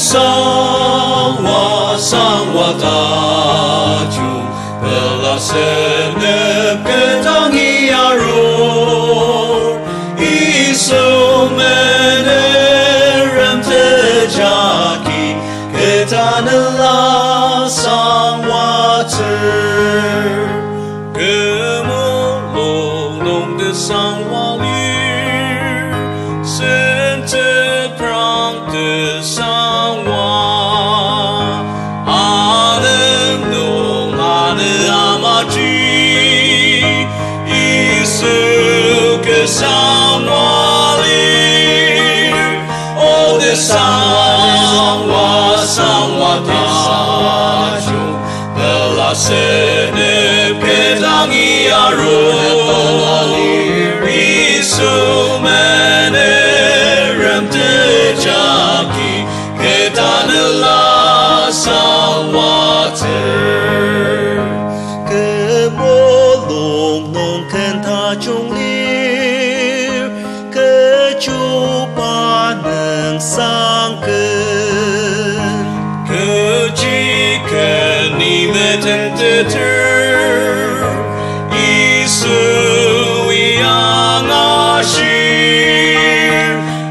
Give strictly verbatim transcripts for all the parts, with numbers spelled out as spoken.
Sangwa, sangwa tajung, pela senep kedangi arur, Yisu menerem tejaki, ketanela sangwa ter. Kü mulung nung tesangwa lir, senteprang tesangwa. Anüng nung anü amaji, Yisu kesangwa lir. O tesangwa, sangwa tajung, pela senep kedangi arur, Yisu menerem tejaki, ketanela sangwa ter. Kü mulung nung ken tajung lir, kechiba nüngsang ken. Kechi ken ni metenteter, Yisui angashir.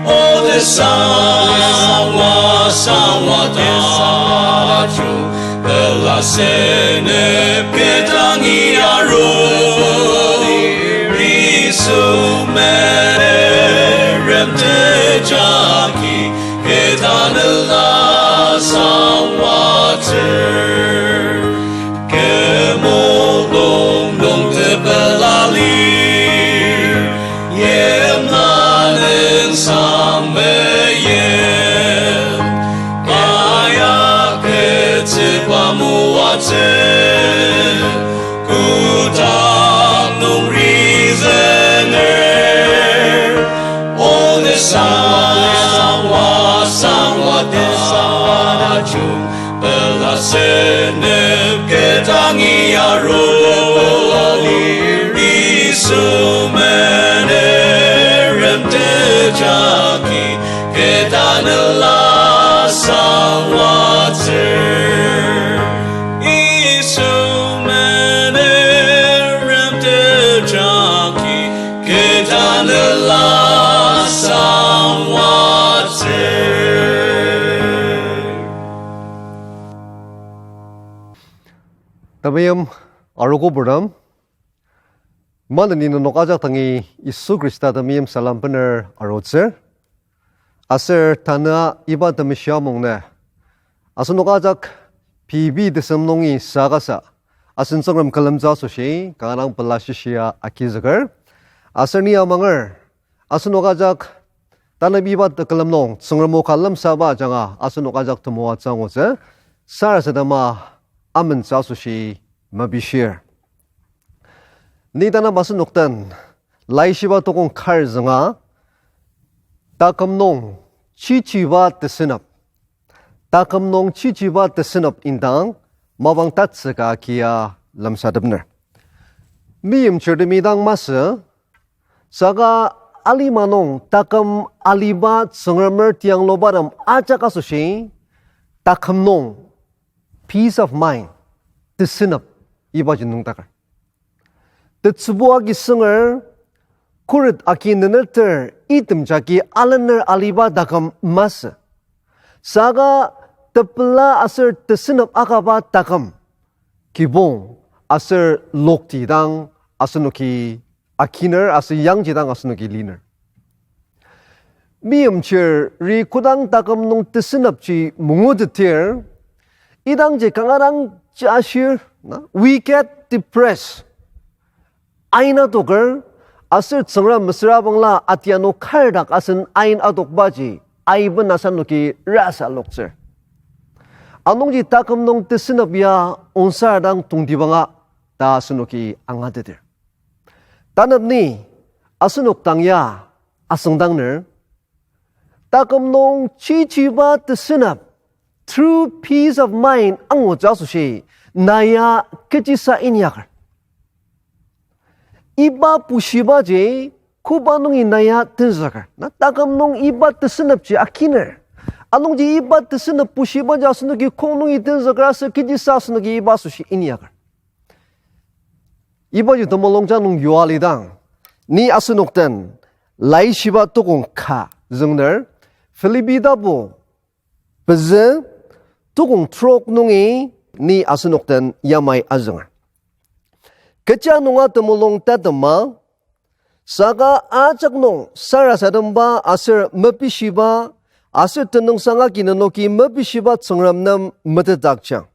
O tesangwa, sangwa tajung, pela senep kedangi arur, Yisu menerem tejaki, ketanela sangwa ter. Kü mulung nung tepela lir, yimla nüngsang meim. Aya kechiba moatsü, kodang nung rizener, o tesangwa, sangwa tajung, pela senep kedangi arur, Yisu menerem tejaki, ketanela sangwa ter. Yisu menerem tejaki, ketanela sangwa ter. Temeim arogo purtem, maneni nenok ajak dangi Yisu Khrista temeim salem bener arutsür. Aser tanü iba temeshi mung nü asenok ajak pei pei tesem nungi sakasa asen Tsüngrem külemtsü asoshi kanga dang pela shishia agizüker. Aser ni amanger asenok ajak tanü iba tekülem nung Tsüngrem o ka lemsaba ajanga asenok ajak temoatsü angutsü. Sarasadema amentsü asoshi mepishir. Ni tanü asenok den Laishiba tokong kar zünga, taküm nung chichiba tesünep, taküm nung chichiba tesünep indang mapang tatsüka kia lemsatepner. Meimchirtemi dang masü, saka alima nung taküm aliba Tsüngremer tianglubatem ajak asoshi, taküm nung peace of mind, tesünep ibaji nüngdaker. Tetsübu agi sünger, khuret agi neneter, item jagi alener aliba taküm masü. Saka tepela aser tesünep akaba taküm, kibong aser lokti dang asenoki akiner aser yangji dang asenoki liner. Meimchiri kodang taküm nung tesünepji mangutetdir, idangji kanga dang jashir, na, we get depressed. Ain adoker, aser Tsüngrem mesüra bangla atiano kar dak asen ain adokbaji, aiben asenoki rasa loktsür. Anungji taküm nung tesünep ya onsar dang tongtibanga ta asenoki angateter. Tanepni asenok dang ya asüngdangner, taküm nung chichiba tesünep, true peace of mind angutsü asoshi, na ya kechisa inyaker. Iba pushibaji koba nungi na ya tenzüker. Na taküm nung iba tesünepji akiner. Anungji iba tesünep bushibaji asenoki kong nungi tenzüker aser kechisa asenoki iba asoshi inyaker. Ibaji temulungjang nung yua lidang, ni asenok den laishiba tukong ka züngner, Philippi tapu pezü tukong trok nungi ni asenok den yamai azünger. Kecha nunga temulung tatema, saka ajak nung sarasademba aser mepishiba, aser tenüngsang agi nenoki mepishiba Tsüngrem nem metetdakjang.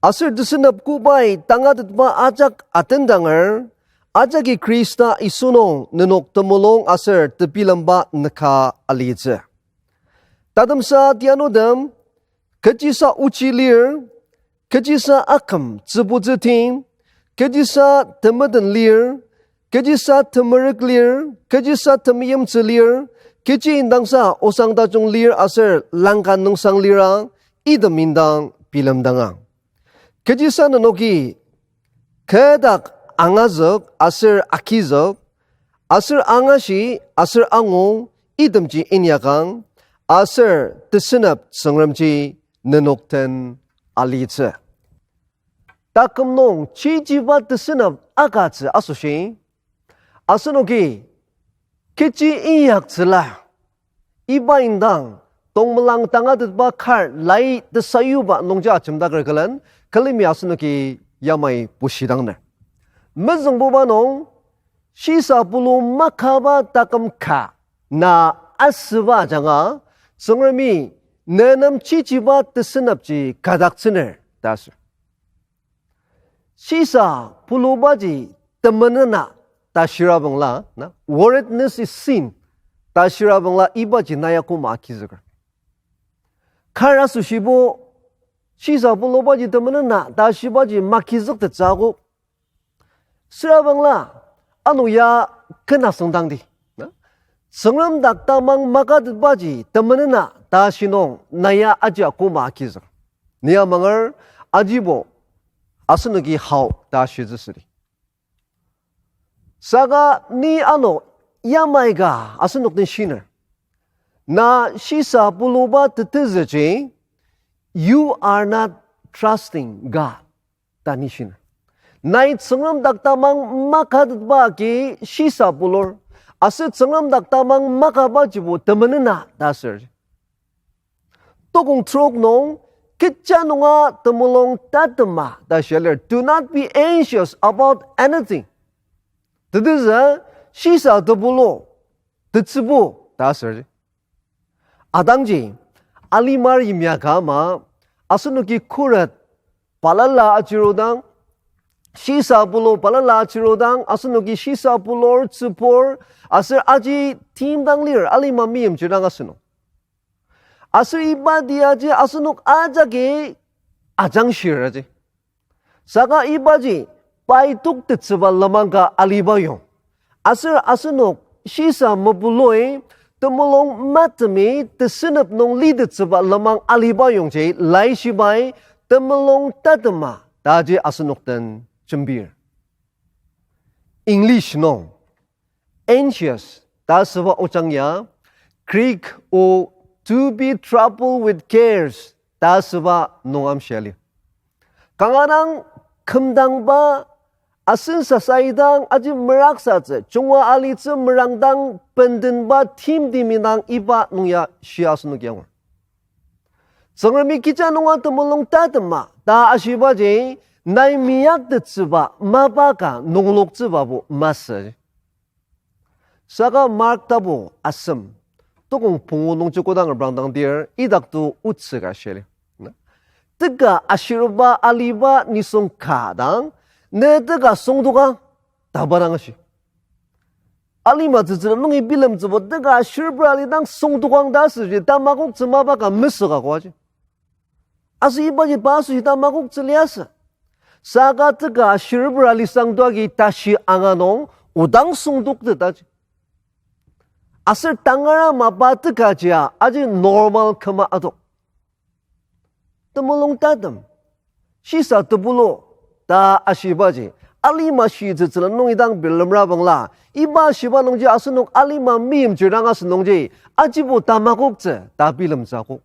Aser tesünep kobai tangatetba ajak atendanger, ajaki Khrista Yisu nung nenok temulung aser tebilemba nüka alitsü. Tatemsa tianudem, kechisa ochi lir, kechisa aküm tsübutsü tim, kechisa temeten lir, kechisa temerük lir, kechisa temeimtsü lir, kechi indangsa osang tajung lir aser langka nüngsang lira, item indang bilemdangang. Kechisa nenoki kü dak angazük aser agizük, aser angashi aser angu itemji inyakang, aser tesünep Tsüngremji nenok den alitsü. Taküm nung chichiba tesünep agütsü asoshi, asenoki kechi inyaktsüla, iba indang tongmelang tangatetba kar lai tesayuba nungji ajemdaker külen, külemi asenoki yamai bushidangner. Mezüngbuba nung, shisa pulu makaba taküm ka na asüba ajanga, Tsüngremi ne nem chichiba tesünepji kadaktsüner ta asür. Shisa pulubaji temenena ta shirabangla, na, worriedness is sin ta shirabangla ibaji na ya koma agizüker. Kar asoshibo, shisa pulubaji temenena ta shibaji magizüktettsü akok. Shirabangla, ano ya kena süngdangdi, na, Tsüngrem dak tamang makatetbaji temenena ta shinung na ya aji akoma agizük. Ni amanger ajibo asenoki hao ta shitsü südi. Saka ni ano yamai ka asenok den shiner, na shisa puluba tetezüji, you are not trusting God ta ni shiner. Nai Tsüngrem dak tamang makatetba agi shisa pulur, aser Tsüngrem dak tamang makabajibo temenena ta asür. Tokong trok nung, kecha nunga temulung tatema ta shia lir, do not be anxious about anything. Tetezü, shisa tepulu, tetsübu ta asür. Atangji, alimar yimya ka ama, asenoki khuret balala ajirudang, shisa pulu balala ajirudang, asenoki shisa pulur, tsübur, aser aji timdang lir, alima meimchir dang asenok. Aser iba tiaji asenok ajaki ajangshir aji. Saka ibaji pai toktettsüba lenmang ka aliba yong. Aser asenok shisa mepului temulung matemi tesünep nung litettsüba lenmang aliba yongji Laishibai temulung tatema taji asenok den jembir. English nung anxious ta asüba ojang ya, Greek o to be troubled with cares ta asüba nung amshia lir. Kanga dang kümdangba, asen sasaidang aji meraksatsü, junga alitsü merangdang bendenba timtemi dang iba nung ya shia asenoki angur. Tsüngremi kecha nunga temulung tatema ta ashibaji, nai meyaktettsüba mapa ka nungloktsübabo masü. Saka Mark tapu asem, tokong pungu nungji kodang reprangdang dir, idakto otsü ka shia lir. Teka ashirba aliba nisung ka dang, ne teka süngdokang, ta pa dang ashi. Alima tsütsü nungi bilemtsübo teka ashirba alidang süngdokang ta asüji, tamakoktsü mapa ka mesüka koaji. Aser ibaji pa asoshi tamakoktsü liasü. Saka teka ashirba ali süngdok agi tashi anga nung odang süngdoktet aji. Aser tangar ama pa tekajia aji normal küma adok. Temulung tatem, shisa tepulu ta ashibaji, alima shitsütsüla nung idang bilemra bangla, iba shiba nungji asenok alima meimchir dang asü nungji, ajibo tamakoktsü ta bilemtsü akok.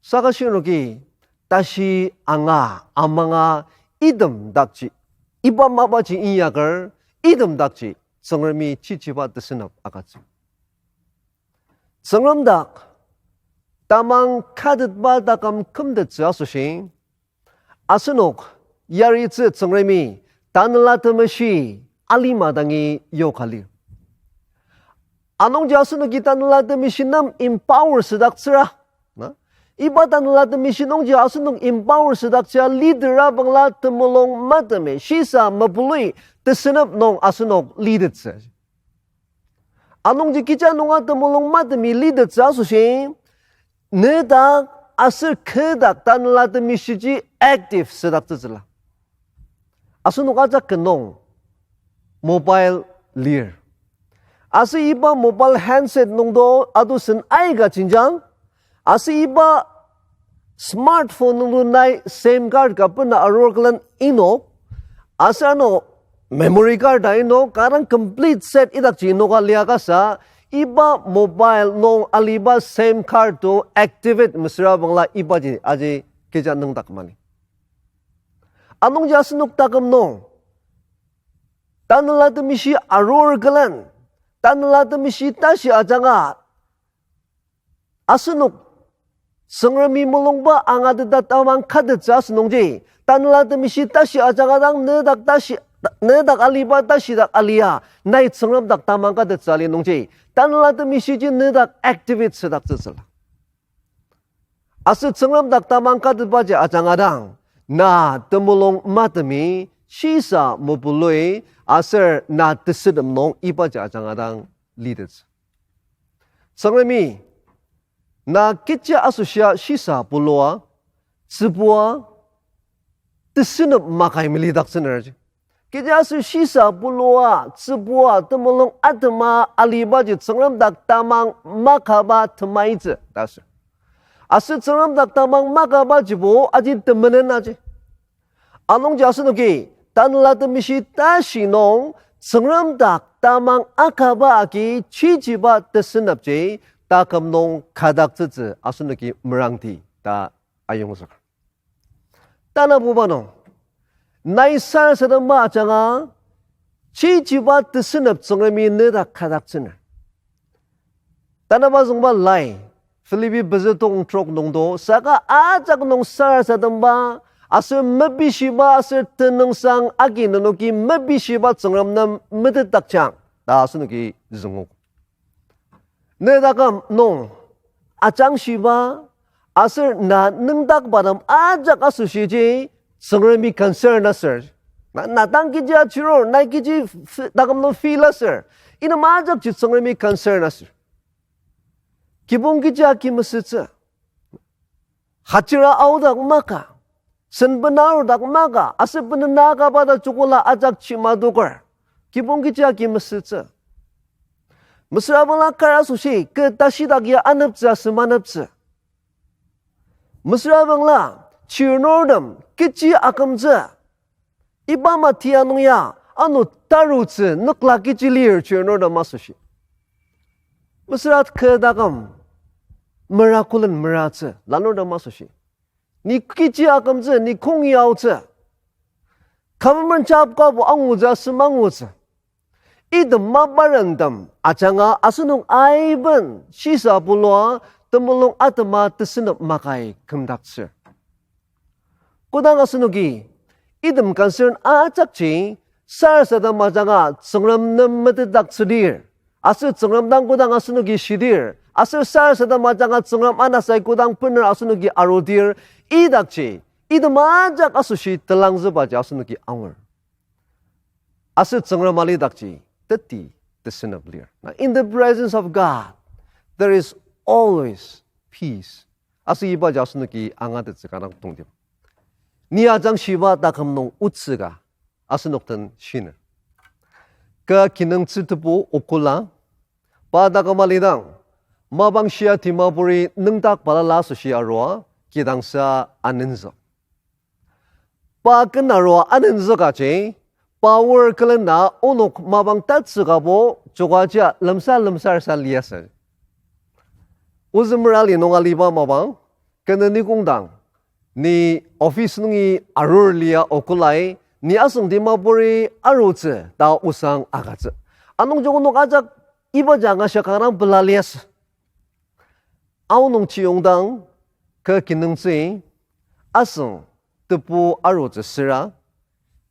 Saka shinoki, tashi anga, amanga, item dakji, iba mapaji inyaker, item dakji, Tsüngremi chichiba tesünep agütsü. Tsüngrem dak tamang katetba taküm kümtettsü asoshi, asenok yaritsü Tsüngremi Tanela Temeshi alima dangi yoka lir. Anungji asenoki Tanela Temeshi nem empower südaktsüra. Na? Iba Tanela Temeshi nungji asenok empower südaktsüa leader-a bangla temulung matemi shisa mepului tesünep nung asenok litettsü. Anungji kecha nunga temulung matemi litettsü asoshi, nedak aser kü dak Tanela Temeshiji active südaktsütsüla. Asenok ajak kü nung mobile lir. Aser iba mobile handset nungdo adosen aika jenjang, aser iba smartphone nungdo nai SIM card ka bena arur külen inok, aser ano memory card ta inok, kanga dang complete set idakji inoka liakasa, iba mobile nung aliba SIM card to activate mesüra bangla ibaji aji kecha nüngdak mali. Anungji asenok taküm nung Tanela Temeshi arur külen, Tanela Temeshi tashi ajanga, asenok Tsüngremi mulungba angateta tamang katettsü asü nungji, Tanela Temeshi tashi ajanga dang nedak tashi, nedak aliba tashi dak alia, nai Tsüngrem dak tamang katettsü ali nungji, Tanela Temeshiji nedak activate südaktsütsüla. Aser Tsüngrem dak tamang katetbaji ajanga dang, na temulung matemi shisa mepului aser na tesütem nung ibaji ajanga dang litettsü. Tsüngremi na kechi asoshia shisa pulua, tsübua, tesünep makai melidaktsünerji. Kechiaser shisa pulua, tsübua, temulung atema alibaji Tsüngrem dak tamang makaba temaitsü ta asür. Aser Tsüngrem dak tamang makabajibo aji temenen aji. Anungji asenoki Tanela Temeshi tashi nung Tsüngrem dak tamang akaba agi chichiba tesünepji taküm nung kadaktsütsü asenoki merangdi ta ayongzüker. Tanabuba nung, nai sarasademba ajanga, chichiba tesünep Tsüngremi nedak kadaktsüner. Tanaba züngba lai, Philippi pezü tong trok nungdo, saka ajak nung sarasademba, aser mepishiba aser tenüngsang agi nenoki mepishiba Tsüngrem nem metetdakjang ta asenoki züngogo. Ne taküm nung ajangshiba, aser na nüngdakbatem ajak asoshiji Tsüngremi concern aser. Na, na dang kechi achirur, nai kechi f-, taküm nung feel aser. Item ajakji Tsüngremi concern aser. Kibong kechi akimesütsü. Hachira aodak maka, sen bena arudak maka, aser benena akaba ta joko la ajak chima doker. Kibong kechi akimesütsü. Mesüra bangla kar asoshi, kü tashidak ya aneptsü aser maneptsü. Mesüra bangla, chirnurtem, kechi akümtsü. Iba Mati nung ya, ano tarutsü nükla kechi lir chirnurtem asoshi. Mesüra kü taküm, mera külen meratsü, lanurtem asoshi. Ni kechi akümtsü, ni kongi aotsü. Government job kabo angutsü aser mangutsü. Item maparentem ajanga asenok aiben shisa pulua temulung atema tesünep makai kümdaktsür. Kodang asenoki, item concern ajakji, sarasadem ajanga Tsüngrem nem metetdaktsüdir. Aser Tsüngrem dang kodang asenoki shidir. Aser sarasadem ajanga Tsüngrem anasai kodang bener asenoki arudir. Idakji, item ajak asoshi telangzübaji asenoki angur. Aser Tsüngrem alidakji, teti tesünep lir. Na, in the presence of God, there is always peace. Aser ibaji asenoki angatettsü kanga tongtib. Ni ajangshiba taküm nung otsü ka, asenok den shiner. Kü kinungtsü tebu okula, pa taküm alidang, mapang shia Dimapuri nüngdak balala asoshi arua, kidangsa anenzük. Pa ken arua anenzükaji, Aor külena onok mapang tatsükabo jokajia lemsa lemsarsa liasü. Ozümer ali nung aliba mapang, keneni kongdang, ni office nungi arur lia okolai, ni asüngdi mapuri arutsü ta osang agütsü. Anungji onok ajak ibaji angashia kanga dang pela liasü. Aonung chiyongdang, kü kinungtsü, asüng, tebu arutsü süra,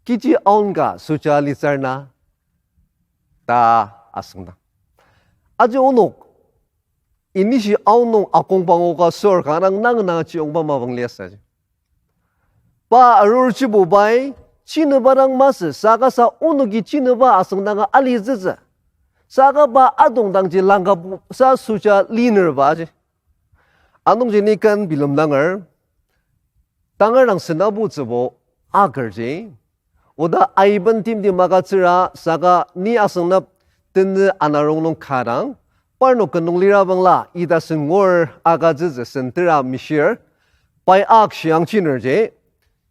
kechi aon ka süja litsür na, ta asüngdang. Aji onok, inishi aonung akongpango ka sür kanga dang nang na chiyongba mapang liasü ji. Pa arurjibo pai, chinüba dang masü, saka sa onoki chinüba asüngdanga alitsütsü. Saka pa adongdangji langka sa süja linerba ji. Anungji ni ken bilemdanger, tangar dang senabutsübo akerji, oda aiben timtem agütsüra saka ni asüngnep tenü anarong nung kadang, parnok kenung lira bangla ita sen ngur agütsütsü sen tera mishir, pai ak shiang chinerji,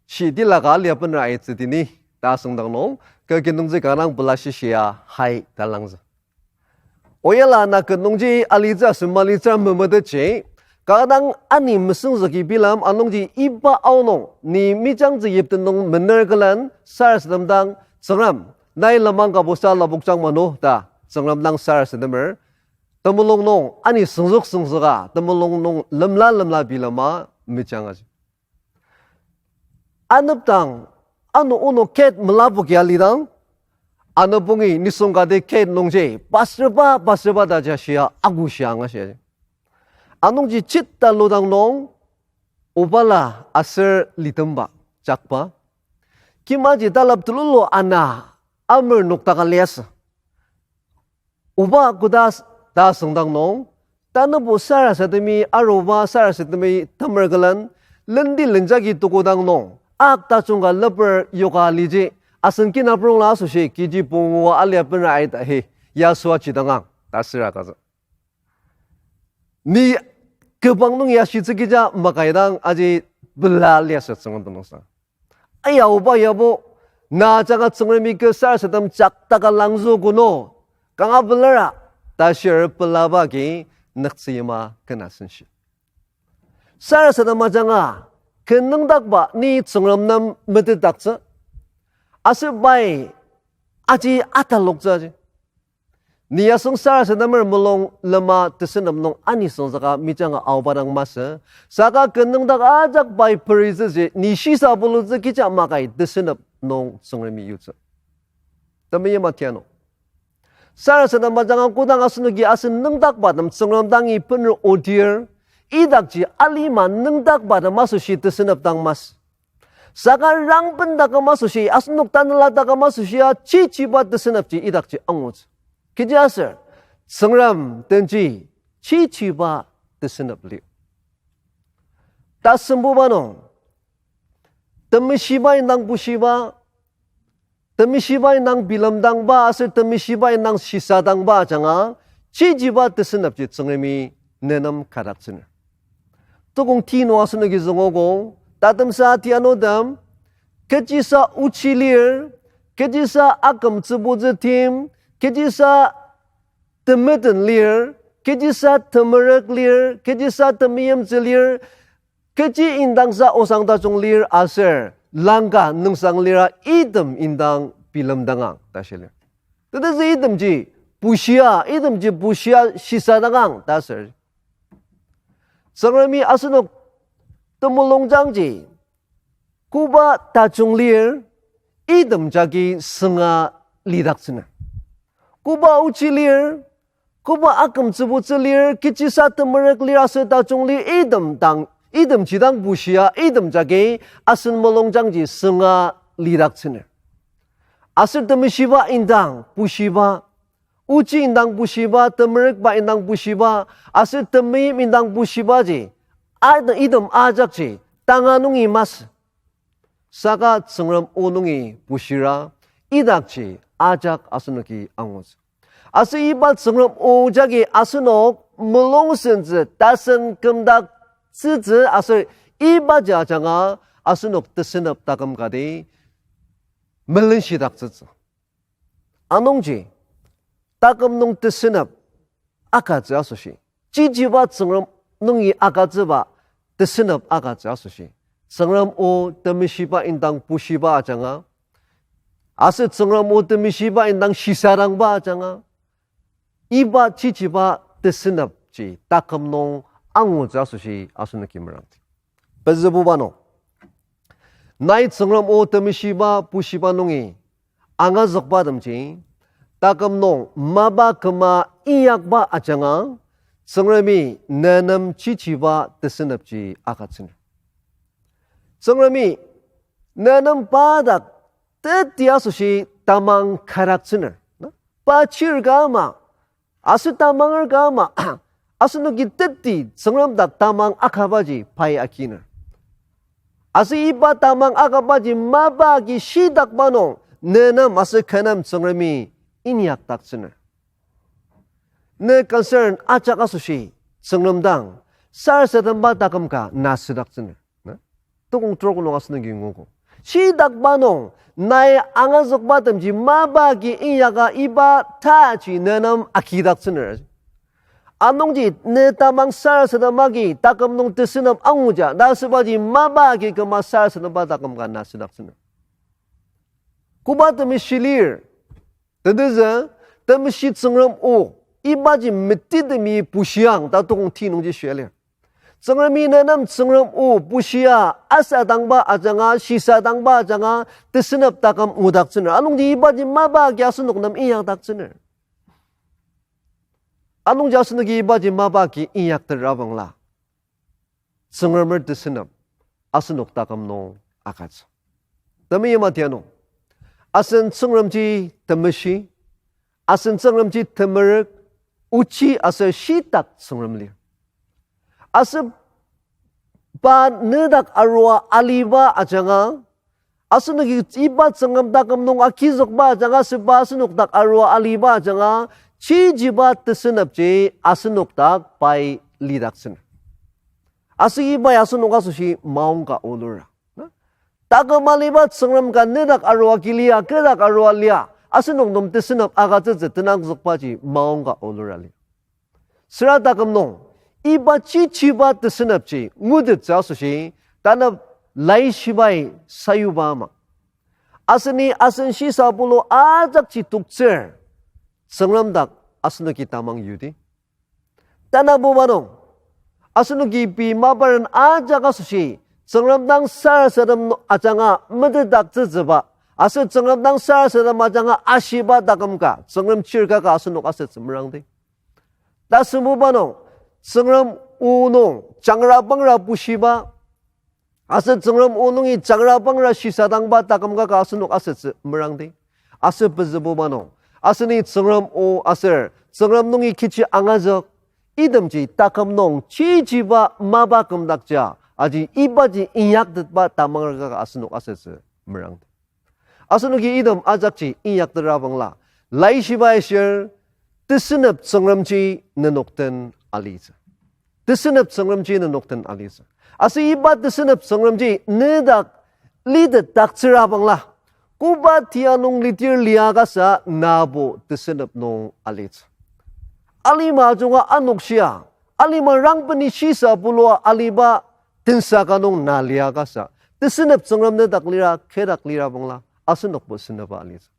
shi tilaka lia bener aitsü tini, ta asüngdang nung, kü kinungtsü kanga dang pela shishia hai talangtsü. Oyala na kenungji alitsü asen malitsü memetetji, kanga dang ani mesüngzüki bilem anungji iba aonung, ni mijangtsü yipten nung mener külen, sarasadem dang, Tsüngrem, nai lenmang kabosa lapokjang mano ta, Tsüngrem dang sarasademer, temulung nung ani süngzük süngzüka, temulung nung lemla lemla bilema mejang aji. Anepdang, ano onok gate melapoki alidang, anüpungi nisung kati gate nungji pasreba pasreba ta jashia agushia angashi. Anungji chit taludang nung, obala aser litemba, jakba, kimaji talap tululu ana amer noktaka liasü. Oba koda s-, ta süngdang nung, tanübo sarasademi aruba sarasademi temer külen, lendi lenjagi tukodang nung, ak tajung ka leper yoka liji, asen kinaprongla asoshi kechi pungu alia benra aita hi, yasua chidangang, ta süra katsü. Ni kübang nung yashitsü kija makaidang aji bela liasü Tsüngrem tenüngsang. Aya oba yabo, na ajanga Tsüngremi kü sarasadem jaktaka langzü kono, kanga belara, ta shir pelaba agi nüktsüyima kena senshi. Sarasadem ajanga, kü nüngdakba ni Tsüngrem nem metetdaktsü, aser pai aji ataloktsü aji. Ni yasüng sarasademer mulung lema tesünep nung ani süngzüka mijanga aoba dang masü, saka kü nüngdak ajak pai peritsüji ni shisa pulutsü kecha makai tesünep nung Tsüngremi yutsü. Temeim atiano, sarasadem ajanga kodang asenoki asen nüngdakbatem Tsüngrem dangi bener odir, idakji alima nüngdakbatem asoshi tesünep dang masü. Saka rangben taküm asoshi, asenok tanela taküm asoshia chichiba tesünepji idakji angutsü. Kechiaser, Tsüngrem denji chichiba tesünep lir. Tasembuba nung, temeshiba indang bushiba, temeshiba indang bilemdangba aser temeshiba indang shisadangba ajanga, chichiba tesünepji Tsüngremi nenem kadaktsüner. Tukong ti nung asenoki züngogo, tatemsa tianudem, kechisa ochi lir, kechisa akümtsübutsü tim, kechisa temeten lir, kechisa temerük lir, kechisa temeimtsü lir, kechi indangsa osang tajung lir aser, langka nüngsang lira item indang bilemdangang ta shilir. Tetezü itemji bushia, itemji bushia shisadangang ta ser. Tsüngremi asenok temulungjangji, koba tajung lir, item jagi sünga lidaktsüner. Koba ochi lir, koba akümtsübutsü lir, kechisa temerük lir aser tajung lir, item dang, itemji dang bushia, item jagi asen mulungjangji sünga lidaktsüner. Aser temeshiba indang bushiba, ochi indang bushiba, temerükba indang bushiba, aser temeim indang bushibaji, a-, item ajakji tanga nungi masü. Saka Tsüngrem o nungi bushira, idakji ajak asenoki angutsü. Aser iba Tsüngrem o jagi asenok mulung sentsü tasen kümdaktsütsü aser ibaji ajanga asenok tesünep taküm kati melenshidaktsütsü. Anungji, taküm nung tesünep akatsü asoshi, chichiba Tsüngrem nungi akatsüba tesünep akatsü asoshi, Tsüngrem o temeshiba indang pushiba ajanga, aser Tsüngrem o temeshiba indang shisadangba ajanga, iba chichiba tesünepji taküm nung angutsü asoshi asenoki merangdi. Pezübuba nung, nai Tsüngrem o temeshiba pushiba nungi angazükbatemji, taküm nung mapa küma inyakba ajanga, Tsüngremi ne nem chichiba tesünepji agütsüner. Tsüngremi ne nem pa dak teti asoshi tamang kadaktsüner. Pa chir ka ama, aser tamanger ka ama, asenoki teti Tsüngrem dak tamang akabaji pai akiner. Aser iba tamang akabaji mapa agi shitakba nung, ne nem aser kü nem Tsüngremi inyakdaktsüner. Ne concern ajak asoshi Tsüngrem dang sarasademba taküm ka na südaktsüner. Na? Tukong trok nung asenoki nguogo. Shitakba nung, nai angazükbatemji mapa agi inyaka iba taji ne nem agidaktsüner. Anungji ne tamang sarasadem agi taküm nung tesünep anguja, ta asübaji mapa agi küma sarasademba taküm ka na südaktsüner. Koba temeshi lir, tetezü, temeshi Tsüngrem o, ibaji metitemi pushiang ta tukong ti nungji shia lir. Tsüngremi ne nem Tsüngrem o pushia asadangba ajanga, shisadangba ajanga, tesünep taküm ngudaktsüner. Anungji ibaji mapa agi asenok nem inyakdaktsüner. Anungji asenoki ibaji mapa agi inyaktetrabangla, Tsüngremer tesünep asenok taküm nung agütsü. Temeim atianu, asen Tsüngremji temeshi, asen Tsüngremji temerük, ochi aser shitak Tsüngrem lir. Aser pa nedak arua aliba ajanga, asenoki iba Tsüngrem taküm nung agizükba ajanga, aser pa asenok dak arua aliba ajanga, chichiba tesünepji asenok dak pai lidaktsüner. Aser iba ya asenok asoshi maongka olura. Taküm aliba Tsüngrem ka nedak arua ki lia, kü dak arua lia, asenok nem tesünep agütsütsü tenangzükbaji maongka olura lir. Süra taküm nung, iba chichiba tesünepji ngutettsü asoshi, tanü Laishibai sayuba ama, aseni asen shisa pulu ajakji toktsür, Tsüngrem dak asenoki tamang yudi. Tanabuba nung, asenoki pei maparen ajak asoshi, Tsüngrem dang sarasadem ajanga metetdaktsütsüba, aser Tsüngrem dang sarasadem ajanga ashiba taküm ka, Tsüngrem chir ka ka asenok asütsü merangdi. Tasembuba nung, Tsüngrem o nung jangra pangra pushiba, aser Tsüngrem o nungi jangra pangra shisadangba taküm ka ka asenok asütsü merangdi. Aser pezübuba nung, aseni Tsüngrem o aser Tsüngrem nungi kechi angazük, itemji taküm nung chichiba mapa kümdakja, aji ibaji inyaktetba tamanger ka ka asenok asütsü merangdi. Asenoki item ajakji inyaktetrabangla, Laishibai ashir, tesünep Tsüngremji nenok den alitsü. Tesünep Tsüngremji nenok den alitsü. Aser iba tesünep Tsüngremji nedak litetdaktsürabangla, koba tia nung litir liakasa nabo tesünep nung alitsü. Alima ajunga anokshia, alima rangbeni shisa pulua aliba tensa ka nung na liakasa, tesünep Tsüngrem nedak lira, kü dak lirabangla, asenokbo süneba alitsü.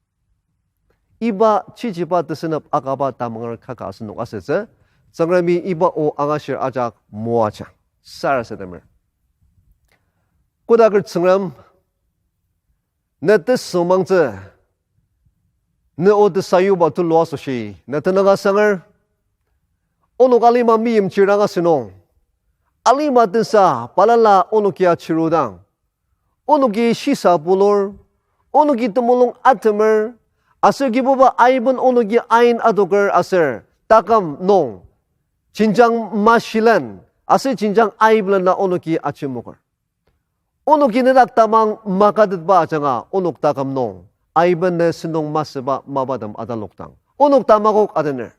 Iba chichiba tesünep akaba tamanger ka ka asenok asütsü, Tsüngremi iba o angashir ajak moaja, sarasademer. Kodaker Tsüngrem, ne tesüngmangtsü, ne o tesayuba tulu asoshi, ne tenüng asanger, onok alima meimchir dang asünung, alima tensa balala onoki achirudang, onoki shisa pulur, onoki temulung atemer, aser Kibuba aiben onoki ain adoker aser taküm nung jenjang mashilen aser jenjang aibelena onoki ajemoker. Onoki nedak tamang makatetba ajanga onok taküm nung aiben ne sentong masüba mapatem atalokdang, onok tamakok adener.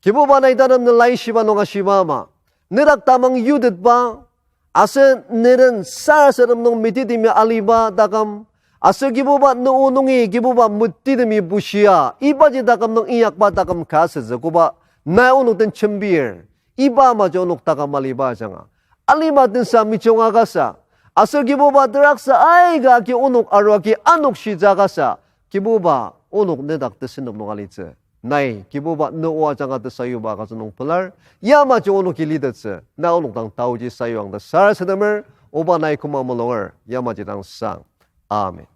Kibuba nai tatem ne Laishiba nung ashiba ama, nedak tamang yutetba, aser neden sarasadem nung mititimi aliba taküm, Aser Kibuba, ne o nungi Kibuba metidemi bushia, ibaji taküm nung inyakba taküm ka asütsü koba, nai onok den jembir, iba amaji onok taküm aliba ajanga alima tensa mejunga kasa, aser Kibuba teraksa aika agi onok arua agi anokshitsü kasa, Kibuba onok nedak tesünep nung alitsü. Nai Kibuba ne o ajanga tesayuba agütsü nung pelar, yamaji onoki litettsü, na onok dang taoji sayuang ta sarasademer, oba nai küma mulunger, yamaji dang sang. Amen.